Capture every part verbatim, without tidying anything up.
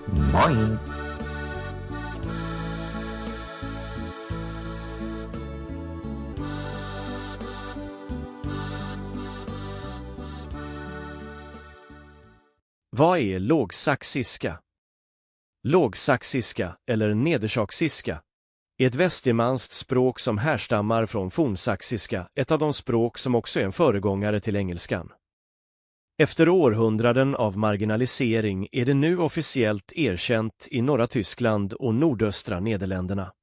Moin. Vad är lågsaxiska? Lågsaxiska, eller nedersaksiska, är ett västgermanskt språk som härstammar från fornsaxiska, ett av de språk som också är en föregångare till engelskan. Efter århundraden av marginalisering är det nu officiellt erkänt i norra Tyskland och nordöstra Nederländerna.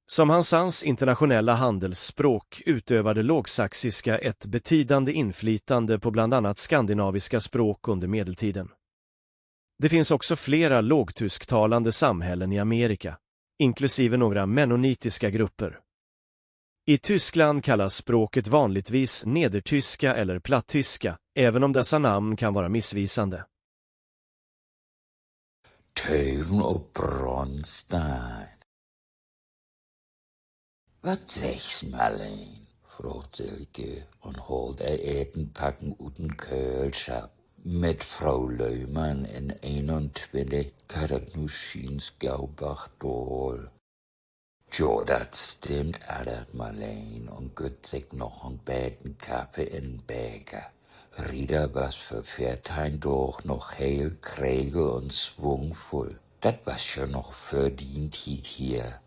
Som Hanse Hanses internationella handelsspråk utövade lågsaxiska ett betydande inflytande på bland annat skandinaviska språk under medeltiden. Det finns också flera lågtysktalande samhällen i Amerika, inklusive några mennonitiska grupper. I Tyskland kallas språket vanligtvis nedertyska eller platttyska, även om dessa namn kan vara missvisande. Töven op Bronstein. Wat seggst, Marleen?, fraagt Silke un haalt ehr Etenpacken ut den Köhlschapp. Mit Fro Löhmann in eenuntwintig geiht dat nu schiens gau bargdaal. Jo, dat stimmt, antert Marleen un gütt sik noch en beten Kaffe in'n Beker. Rita was vör veerteihn Daag noch heel kregel un swungvull. Dat was ja noch vör dien Tiet hier.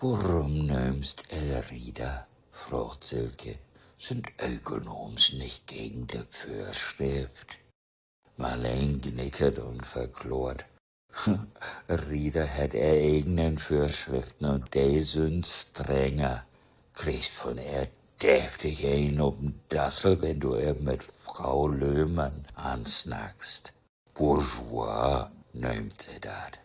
Worüm nöömst ehr Rita?, fraagt Silke. Sünd Ökelnaams nich gegen de Vörschrift? Marleen gnickert un verklaart: Rita hett ehr egenen Vörschriften, un de sünd strenger. Kriggst von ehr deftig een op 'n Dassel, wenn du ehr mit Fro Löhmann ansnackst. Bourgeois nöömt se dat.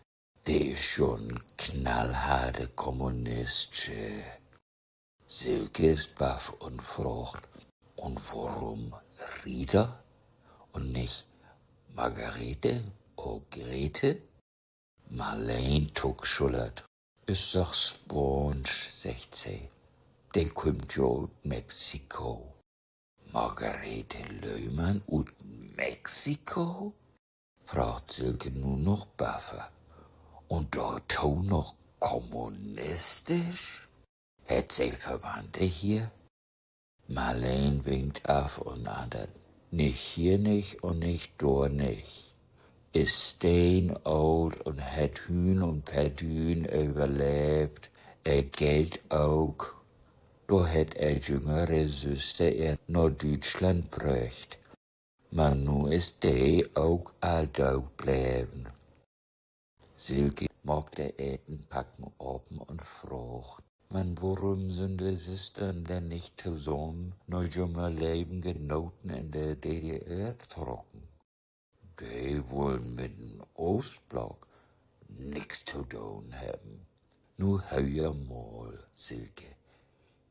De is jo 'n knallharte Kommunistsche. Silke is baff un fraagt: Un worüm Rita un nich Margarete or Grete? Marleen tuckschullert. Is doch Spaansch, seggt se. De kümmt jo ut Mexiko. Margarete Löhmann ut Mexiko?, fraagt Silke nu noch baffer. Un dorto noch kommunistisch? Hett se Verwandte hier? Marleen winkt af un antert: Nich hier nich un nich dor nich. Is steenoolt un hett Hüün un Perdüün överleevt. Ehr Geld ok. Dor hett ehr jüngere Süster ehr na Düütschland bröcht. Man nu is de ok all doot bleven. Silke maakt ehr Etenpacken open un fraagt: Man worüm sünd de Süstern denn nich tosamen na jümehr Levensgenoten in de D D R trocken? De wullen mit den Oostblock nix to doon hebben. Nu höör mal, Silke.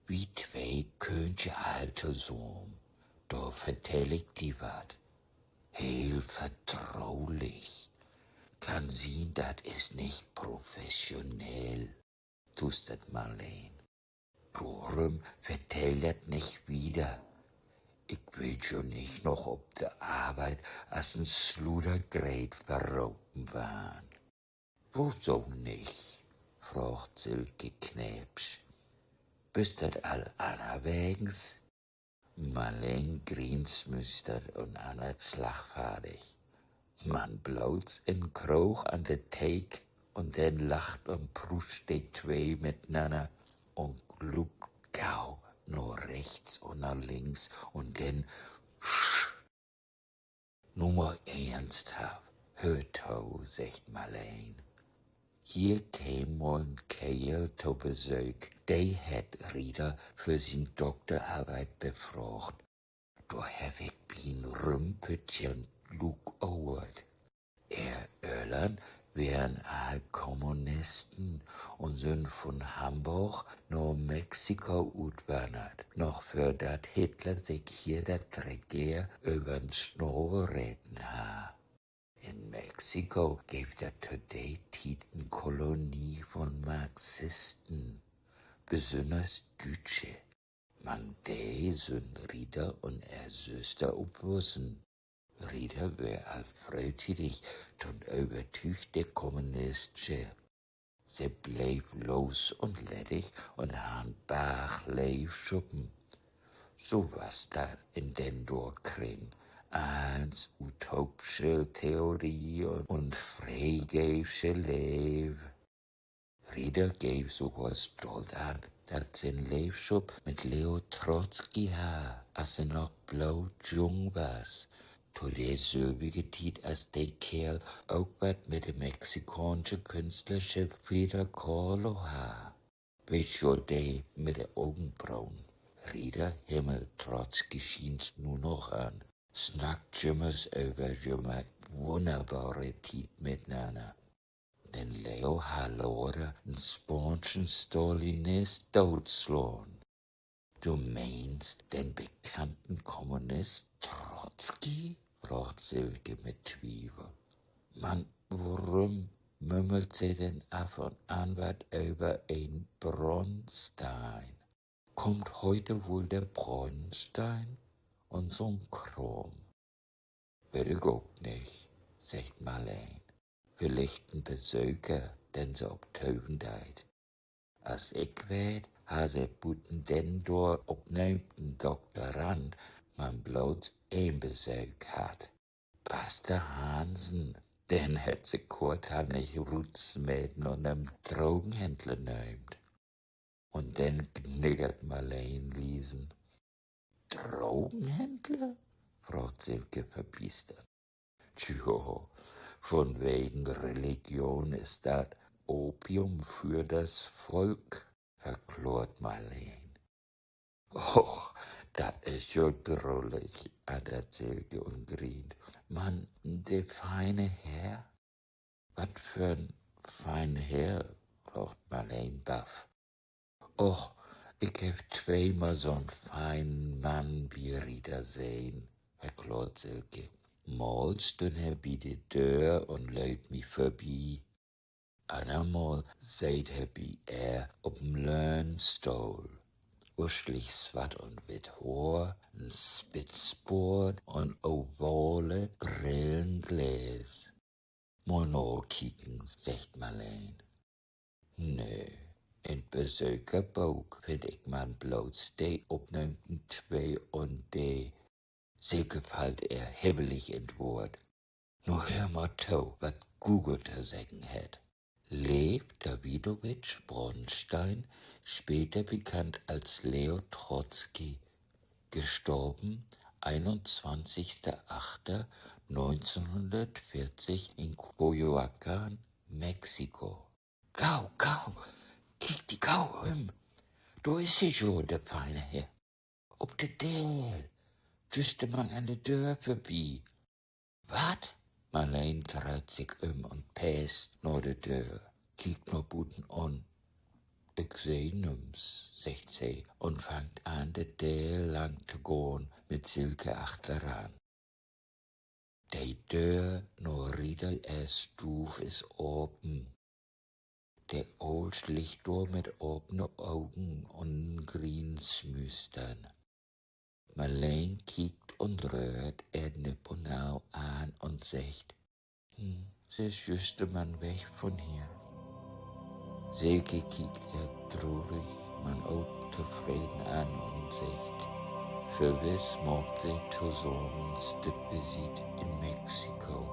Wi twee köönt je all tosamen. Dor vertell ik di wat. Heel vertrulich. Kann sien, dat is nich professionell, tuustert Marleen. Dorüm vertell dat nich wieder. Ik will jo nich noch op de Arbeit as en Sludergreet verropen warrn. Woso nich?, fraagt Silke kneepsch. Büst dat al annerwegens? Marleen grient, smüüstert un antert slagfardig: Man bloots in Kroog an de Theek. Un denn lacht un pruust de twee mitnanner un gluupt gau na rechts un na links un denn: Nu mal eernsthaft, höör to, seggt Marleen. Hier keem mal en Keerl to Besöök, de hett Rita för sien Dokterarbeit befraagt. Dor heff ik bi'n Rümpütern luukohrt. Ehr Öllern weren all Kommunisten un sünd vun Hamborg na Mexiko utwannert, noch vör dat Hitler sik hier dat Regeer över'n Snavel reten harr. In Mexiko geev dat to de Tiet en Kolonie vun Marxisten, besünners Düütsche. Mank de sünd Rita un ehr Süster opwussen. Rita weer al fröhtiedig to'n övertüügte Kommunistsche. Se bleev los un leddig un harr en Barg Leevschuppen. So was dat in den dor Kring. Allens utoopsche Theorie un freegeevsche Leev. Rita geev sogor stolt an, dat se en Leevschupp mit Leo Trotzki harr, as se noch bloot jung was. To de sülvige Tiet, as de Keerl ok wat mit de mexikaansche Künstlersche Frida Kahlo harr. Weetst jo, de mit de Ogenbronen. Rita himmelt Trotzki schients nu noch an. Snackt jümmers över jümehr wunnerbare Tiet mitnanner. Den Leo harr later en spaanschen Stalinist dootslahn. Du meenst den bekannten Kommunist Trotzki?, fraagt Silke mit Twievel. Man worüm mümmelt se denn af un an wat över en Bronstein? Kummt hüüt woll de Bronstein? Un so'n Kraam. Weet ik ok nich, seggt Marleen. Villicht en Besöker, den se optöven deit. As ik weet, harr se buten den dor opnöömten Doktorand man bloots een Besöök hatt: Paster Hansen. Den hett se korthannig rutsmeten un en Drogenhändler nöömt. Un denn gniggert Marleen liesen. Drogenhändler?, fraagt Silke verbiestert. Tjo, vunwegen Religion is dat Opium für das Volk, verklaart Marleen. Och, dat is jo drullig, antert Silke un grient. Man de fiene Herr? Wat för'n fienen Herr?, fraagt Marleen baff. Och, ik heff tweemal so'n fienen Mann bi Rita sehn, verklaart Silke. Maal stünn he bi de Döör un lööt mi vörbi. Annermal seet he bi ehr op en Löhnstohl. Uslich swatt un witt Hoor, en Spitzboort un ovale Brillengläs. Mal nakieken, seggt Marleen. Nee, in't Besökerbook finn ik man bloots de Opnahmen twee un dree. Silke fallt ehr hibbelig in't Woort. Nu höör mal to, wat Google to seggen hett: Lew Dawidowitsch Bronstein, später bekannt als Leo Trotzki, gestorben einundzwanzigster achter neunzehnhundertvierzig in Coyoacán, Mexiko. Gau, gau, kiek di gau üm. Dor is he jo, de fiene Herr. Op de Deel. Jüst man an de Döör vörbi. Wat? Marleen dreiht sik üm un peest na de Döör, kiekt na buten un: Ik seh nüms, seggt se un fangt an, de Deel lang to gahn, mit Silke achteran. De Döör na Rita ehr Stuuv is apen. De Oolsch liggt dor mit apen Ogen un grient smüstern. Marleen kiekt un röhrt ehr nipp un nau an un seggt: Hm, se is jüst man weg vun hier. Silke kiekt ehr trurig, man ok tofreden an un seggt: Verwiss maakt se tosamen Stippvisiet in Mexiko.